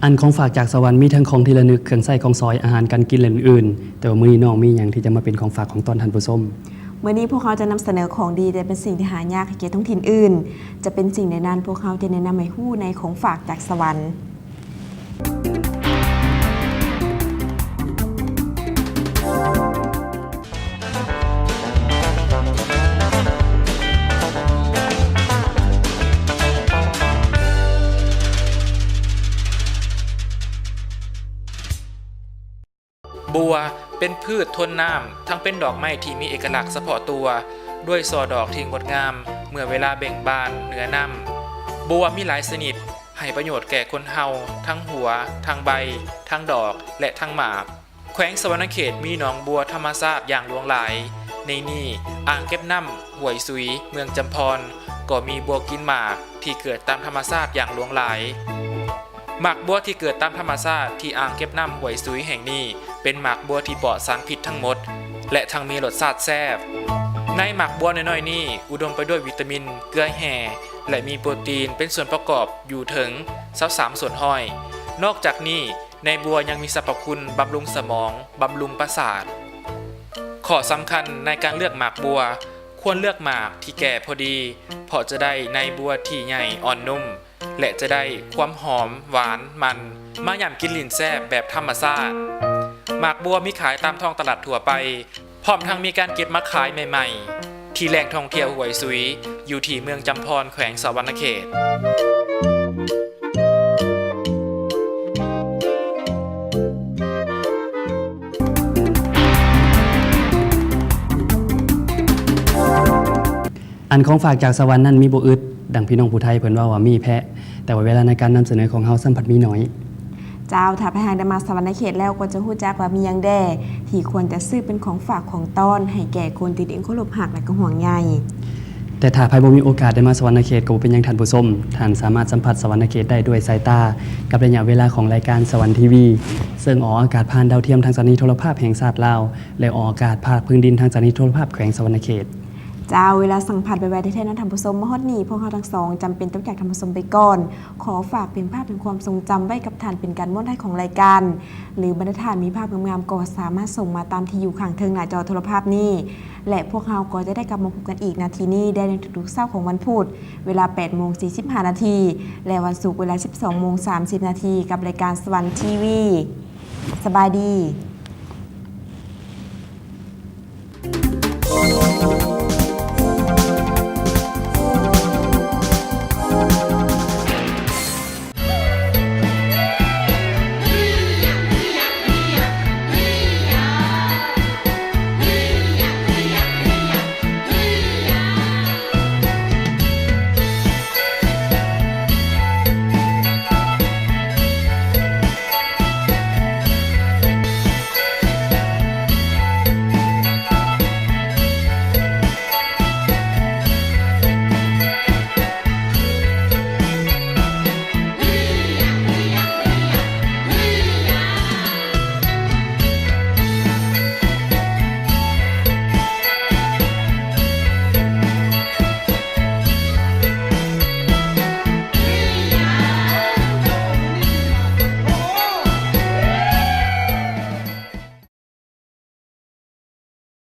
ອັນຂອງຝາກຈາກສະຫວັນມີທັງຂອງທີ່ລະນຶກ, ເຄື່ອງໃຊ້ຂອງສອຍ, ອາຫານການກິນ ແລະ ອື່ນໆ. ແຕ່ວ່າມື້ນີ້ນ້ອງມີຫຍັງທີ່ຈະມາເປັນຂອງຝາກຂອງຕ້ອນທ່ານຜູ້ຊົມ? ມື້ນີ້ພວກເຮົາຈະນຳສະເໜີຂອງດີ ແຕ່ເປັນສິ່ງທີ່ຫາຍາກໃຫ້ແກ່ທ້ອງຖິ່ນອື່ນ. ຈະເປັນສິ່ງໃດນັ້ນ, ພວກເຮົາຈະແນະນຳໃຫ້ຮູ້ໃນຂອງຝາກຈາກສະຫວັນ. ບົວເປັນພືດທົນນ້ຳ, ທັງເປັນດອກໄມ້ທີ່ມີເອກະລັກສະເພາະຕົວ ດ້ວຍສໍ່ດອກທີ່ງົດງາມເມື່ອເວລາເບັ່ງບານເໜືອນ້ຳ. ບົວມີຫຼາຍຊະນິດ ໃຫ້ປະໂຫຍດແກ່ຄົນເຮົາ ທັງຫົວ, ທັງໃບ, ທັງດອກ ແລະ ທັງໝາກ. ແຂວງສະຫວັນນະເຂດມີໜອງບົວທຳມະຊາດຢ່າງຫຼວງຫຼາຍ. ໃນນີ້, ອ່າງເກັບນ້ຳຫ້ວຍສຸຍ ເມືອງຈຳພອນ ກໍມີບົວກິນໝາກທີ່ເກີດຕາມທຳມະຊາດຢ່າງຫຼວງຫຼາຍ. ໝາກບົວທີ່ເກີດຕາມທຳມະຊາດທີ່ອ່າງເກັບນ້ຳຫ້ວຍສຸຍແຫ່ງນີ້ ເປັນໝາກບົວທີ່ປອດສານພິດທັງໝົດ ແລະ ທັງມີລົດຊາດແຊບ. ໃນໝາກບົວນ້ອຍໆນີ້ ອຸດົມໄປດ້ວຍວິຕາມິນ, ເກືອແຮ່ ແລະ ມີໂປຣຕີນເປັນສ່ວນປະກອບຢູ່ເຖິງຊາວສາມສ່ວນຮ້ອຍ. ນອກຈາກນີ້, ໃນບົວຍັງມີສັບພະຄຸນບຳລຸງສະໝອງ, ບຳລຸງປະສາດ. ຂໍ້ສຳຄັນໃນການເລືອກໝາກບົວ, ຄວນເລືອກໝາກທີ່ແກ່ພໍດີ, ເພາະຈະໄດ້ໃນບົວທີ່ໃຫຍ່ອ່ອນນຸ້ມ ແລະ ຈະໄດ້ຄວາມຫອມ, ຫວານ, ມັນ ມາຫຍ້ຳກິນຫຼິ້ນແຊບແບບທຳມະຊາດ. ໝາກບົວມີຂາຍຕາມທ້ອງຕະຫຼາດທົ່ວໄປ, ພ້ອມທັງມີການເກັບມາຂາຍໃໝ່ໆ ທີ່ແຫຼ່ງທ່ອງທ່ຽວຫ້ວຍສຸຍ ຢູ່ທີ່ເມືອງຈຳພອນ ແຂວງສະຫວັນນະເຂດ. ອັນຂອງຝາກຈາກສະຫວັນນັ້ນມີບໍ່ອຶດ, ດັ່ງພີ່ນ້ອງຜູ້ໄທເພິ່ນເວົ້າວ່າມີແພະ, ແຕ່ວ່າເວລາໃນການນຳສະເໜີຂອງເຮົາຊ້ຳພັດມີໜ້ອຍ. ເຈົ້າ, ຖ້າໃຜຫາກໄດ້ມາສະຫວັນນະເຂດແລ້ວ ກໍຈະຮູ້ຈັກວ່າມີຫຍັງແດ່ທີ່ຄວນຈະຊື້ເປັນຂອງຝາກຂອງຕ້ອນໃຫ້ແກ່ຄົນທີ່ຕົນເອງເຄົາລົບຮັກ ແລະ ກໍຫ່ວງໃຍ. ແຕ່ຖ້າໃຜບໍ່ມີໂອກາດໄດ້ມາສະຫວັນນະເຂດກໍບໍ່ເປັນຫຍັງທ່ານຜູ້ຊົມ, ທ່ານສາມາດສຳຜັດສະຫວັນນະເຂດໄດ້ດ້ວຍສາຍຕາ ກັບໄລຍະເວລາຂອງລາຍການສະຫວັນທີວີ ເຊິ່ງອອກອາກາດຜ່ານດາວທຽມທາງສະຖານີໂທລະພາບແຫ່ງຊາດລາວ ແລະ ອອກອາກາດພາກພື້ນດິນທາງສະຖານີໂທລະພາບແຂວງສະຫວັນນະເຂດ. ເຈົ້າ, ເວລາຊ່າງຜ່ານໄປໄວແທ້ໆເນາະທ່ານຜູ້ຊົມ. ມາຮອດນີ້ ພວກເຮົາທັງສອງຈຳເປັນຕ້ອງຈາກທ່ານຜູ້ຊົມໄປກ່ອນ. ຂໍຝາກເປັນພາບແຫ່ງຄວາມຊົງຈຳໄວ້ກັບທ່ານເປັນການມ້ວນທ້າຍຂອງລາຍການ, ຫຼື ບັນດາທ່ານມີພາບງາມໆ ກໍສາມາດສົ່ງມາຕາມທີ່ຢູ່ຂ້າງເທິງໜ້າຈໍໂທລະພາບນີ້ ແລະ ພວກເຮົາກໍຈະໄດ້ກັບມາພົບກັນອີກນາທີນີ້ໄດ້ໃນທຸກໆເຊົ້າຂອງວັນພຸດ ເວລາແປດໂມງສີ່ສິບຫ້ານາທີ ແລະ ວັນສຸກເວລາສິບສອງໂມງສາມສິບນາທີ ກັບລາຍການສະຫວັນທີວີ. ສະບາຍດີ.